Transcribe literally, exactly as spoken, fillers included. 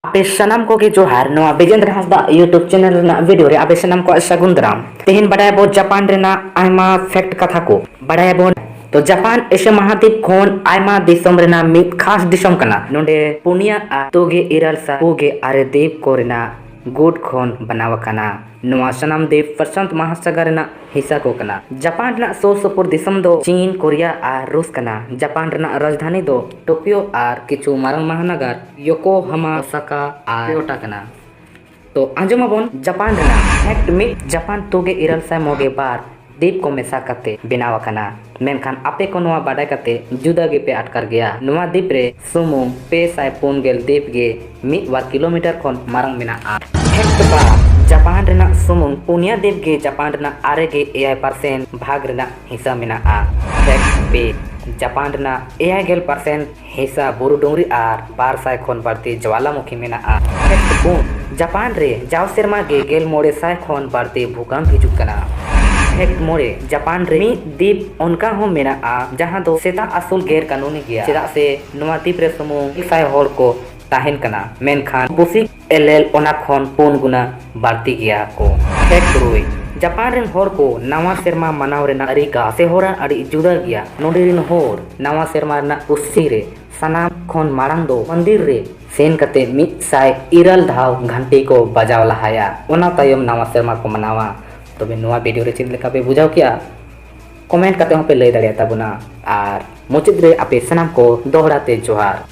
ᱟᱯᱮ ᱥᱟᱱᱟᱢ ᱠᱚᱜᱮ ᱡᱚᱦᱟᱨ, ᱱᱚᱣᱟ ᱵᱤᱡᱮᱱᱫᱨᱚ ᱦᱟᱸᱥᱫᱟ YouTube channel ᱨᱮᱱᱟᱜ video ᱨᱮ ᱟᱯᱮ ᱥᱟᱱᱟᱢ ᱠᱚᱣᱟᱜ ᱥᱟᱹᱜᱩᱱ ᱫᱟᱨᱟᱢ᱾ ᱛᱮᱦᱮᱧ ᱵᱟᱰᱟᱭᱟᱵᱚ ᱡᱟᱯᱟᱱ ᱨᱮᱱᱟᱜ ᱟᱭᱢᱟ fact ᱠᱟᱛᱷᱟ ᱠᱚ ᱵᱟᱰᱟᱭᱟᱵᱚᱱ᱾ ᱛᱚ ᱡᱟᱯᱟᱱ ᱮᱥᱤᱭᱟ ᱢᱟᱦᱟᱫᱤᱯ ᱠᱷᱚᱱ ᱟᱭᱢᱟ ᱫᱤᱥᱚᱢ ᱨᱮᱱᱟᱜ ᱢᱤᱫ ᱠᱷᱟᱥ ᱫᱤᱥᱚᱢ ᱠᱟᱱᱟ᱾ ᱱᱚᱰᱮ ᱯᱩᱱᱭᱟ ᱟᱨ ᱛᱩᱜᱮ ᱤᱨᱟᱹᱞ ᱥᱟᱭ ᱯᱩᱜᱮ ᱟᱨᱮ ᱫᱤᱯ ᱠᱚ ᱨᱮᱱᱟᱜ ᱜᱩᱴ ᱠᱷᱚᱱ ᱵᱮᱱᱟᱣ ᱟᱠᱟᱱᱟ᱾ ᱱᱚᱣᱟ ᱥᱟᱱᱟᱢ ᱫᱤᱯ ᱯᱨᱚᱥᱟᱱᱛ ᱢᱟᱦᱟᱥᱟᱜᱟᱨ ᱨᱮᱱᱟᱜ ᱦᱤᱥᱟ ᱠᱚ ᱠᱟᱱᱟ᱾ ᱡᱟᱯᱟᱱ ᱨᱮᱱᱟᱜ ᱥᱩᱨ ᱥᱩᱯᱩᱨ ᱫᱤᱥᱚᱢ ᱫᱚ ᱪᱤᱱ, ᱠᱳᱨᱤᱭᱟ ᱟᱨ ᱨᱩᱥ ᱠᱟᱱᱟ᱾ ᱡᱟᱯᱟᱱ ᱨᱮᱱᱟᱜ ᱨᱟᱡᱽᱫᱷᱟᱱᱤ ᱫᱚ ᱴᱳᱠᱤᱭᱳ ᱟᱨ ᱠᱤᱪᱷᱩ ᱢᱟᱨᱟᱝ ᱢᱟᱦᱟᱱᱟᱜᱟᱨ ᱭᱳᱠᱳᱦᱟᱢᱟ, ᱳᱥᱟᱠᱟ ᱟᱨ ᱴᱳᱭᱳᱴᱟ ᱠᱟᱱᱟ᱾ ᱛᱚ ᱟᱸᱡᱚᱢ ᱟᱵᱚᱱ ᱡᱟᱯᱟᱱ ᱨᱮᱱᱟᱜ fact ᱢᱤᱫ, ᱡᱟᱯᱟᱱ ᱛᱩᱜᱮ ᱤᱨᱟᱹᱞ ᱥᱟᱭ ᱢᱚᱜᱮ ᱵᱟᱨ ᱫᱤᱯ ᱠᱚ ᱢᱮᱥᱟ ᱠᱟᱛᱮ ᱵᱮᱱᱟᱣ ᱟᱠᱟᱱᱟ᱾ ᱢᱮᱱᱠᱷᱟᱱ ᱟᱯᱮ ᱠᱚ ᱱᱚᱣᱟ ᱵᱟᱰᱟᱭ ᱠᱟᱛᱮ ᱡᱩᱫᱟ ᱜᱮᱯᱮ ᱟᱴᱠᱟᱨ ᱜᱮᱭᱟ᱾ ᱱᱚᱣᱟ ᱫᱤᱯ ᱨᱮ ᱥᱩᱢᱩᱝ ᱯᱮ ᱥᱟᱭ ᱯᱩᱱ ᱜᱮᱞ ᱫᱤᱯ ᱜᱮ ᱢᱤᱫ ᱵᱟᱨ ᱠᱤᱞᱳᱢᱤᱴᱟᱨ ᱠᱷᱚᱱ ᱢᱟᱨᱟᱝ ᱢᱮᱱᱟᱜᱼᱟ᱾ Fact ᱵᱟᱨ, ᱡᱟᱯᱟᱱ ᱨᱮᱱᱟᱜ ᱥᱩᱢᱩᱝ ᱯᱩᱱᱭᱟ ᱫᱤᱯ ᱜᱮ ᱡᱟᱯᱟᱱ ᱨᱮᱱᱟᱜ ᱟᱨᱮ ᱜᱮ ᱮᱭᱟᱭ percent ᱵᱷᱟᱜᱽ ᱨᱮᱱᱟᱜ ᱦᱤᱥᱟ ᱢᱮᱱᱟᱜᱼᱟ᱾ Fact ᱯᱮ, ᱡᱟᱯᱟᱱ ᱨᱮᱱᱟᱜ ᱮᱭᱟᱭ ᱜᱮᱞ percent ᱦᱤᱥᱟ ᱵᱩᱨᱩ ᱰᱩᱝᱨᱤ ᱟᱨ ᱵᱟᱨ ᱥᱟᱭ ᱠᱷᱚᱱ ᱵᱟᱹᱲᱛᱤ ᱡᱚᱣᱟᱞᱟᱢᱩᱠᱷᱤ ᱢᱮᱱᱟᱜᱼᱟ᱾ Fact ᱯᱩᱱ, ᱡᱟᱯᱟᱱ ᱨᱮ ᱡᱟᱣ ᱥᱮᱨᱢᱟ ᱜᱮ ᱜᱮᱞ ᱢᱚᱬᱮ ᱥᱟᱭ ᱠᱷᱚᱱ ᱵᱟᱹᱲᱛᱤ ᱵᱷᱩᱠᱟᱢ ᱦᱤᱡᱩᱜ ᱠᱟᱱᱟ᱾ Fact ᱢᱚᱬᱮ, ᱡᱟᱯᱟᱱ ᱨᱮ ᱢᱤᱫ ᱫᱤᱯ ᱚᱱᱠᱟ ᱦᱚᱸ ᱢᱮᱱᱟᱜᱼᱟ ᱡᱟᱦᱟᱸ ᱫᱚ ᱥᱮᱛᱟ ᱟᱹᱥᱩᱞ ᱜᱮᱨ ᱠᱟᱹᱱᱩᱱᱤ ᱜᱮᱭᱟ, ᱪᱮᱫᱟᱜ ᱥᱮ ᱱᱚᱣᱟ ᱫᱤᱯ ᱨᱮ ᱥᱩᱢᱩᱝ ᱢᱤᱫ ᱥᱟᱭ ᱦᱚᱲ ᱠᱚ ᱛᱟᱦᱮᱱ ᱠᱟᱱᱟ, ᱢᱮᱱᱠᱷᱟᱱ ᱯᱩᱥᱤ ᱮᱞᱮᱞ ᱚᱱᱟ ᱠᱷᱚᱱ ᱯᱩᱱ ᱜᱩᱱᱟ ᱵᱟᱹᱲᱛᱤ ᱜᱮᱭᱟ ᱠᱚ᱾ Fact ᱛᱩᱨᱩᱭ, ᱡᱟᱯᱟᱱ ᱨᱮᱱ ᱦᱚᱲ ᱠᱚ ᱱᱟᱣᱟ ᱥᱮᱨᱢᱟ ᱢᱟᱱᱟᱣ ᱨᱮᱱᱟᱜ ᱛᱟᱹᱨᱤᱠᱟ ᱥᱮ ᱦᱚᱨᱟ ᱟᱹᱰᱤ ᱡᱩᱫᱟᱹ ᱜᱮᱭᱟ᱾ ᱱᱚᱰᱮ ᱨᱮᱱ ᱦᱚᱲ ᱱᱟᱣᱟ ᱥᱮᱨᱢᱟ ᱨᱮᱱᱟᱜ ᱠᱩᱥᱤ ᱨᱮ ᱥᱟᱱᱟᱢ ᱠᱷᱚᱱ ᱢᱟᱲᱟᱝ ᱫᱚ ᱢᱚᱱᱫᱤᱨ ᱨᱮ ᱥᱮᱱ ᱠᱟᱛᱮ ᱢᱤᱫ ᱥᱟᱭ ᱤᱨᱟᱹᱞ ᱫᱷᱟᱣ ᱜᱷᱟᱱᱴᱤ ᱠᱚ ᱵᱟᱡᱟᱣ ᱞᱟᱦᱟᱭᱟ, ᱚᱱᱟ ᱛᱟᱭᱚᱢ ᱱᱟᱣᱟ ᱥᱮᱨᱢᱟ ᱠᱚ ᱢᱟᱱᱟᱣᱟ᱾ ᱛᱚᱵᱮ ᱱᱚᱣᱟ video ᱨᱮ ᱪᱮᱫ ᱞᱮᱠᱟ ᱯᱮ ᱵᱩᱡᱷᱟᱹᱣ ᱠᱮᱜᱼᱟ? Comment ᱠᱟᱛᱮ ᱦᱚᱸ ᱯᱮ ᱞᱟᱹᱭ ᱫᱟᱲᱮᱭᱟᱜ ᱛᱟᱵᱚᱱᱟ᱾ ᱟᱨ ᱢᱩᱪᱟᱹᱫ ᱨᱮ ᱟᱯᱮ ᱥᱟᱱᱟᱢ ᱠᱚ ᱫᱚᱦᱲᱟ ᱛᱮ ᱡᱚᱦᱟᱨ᱾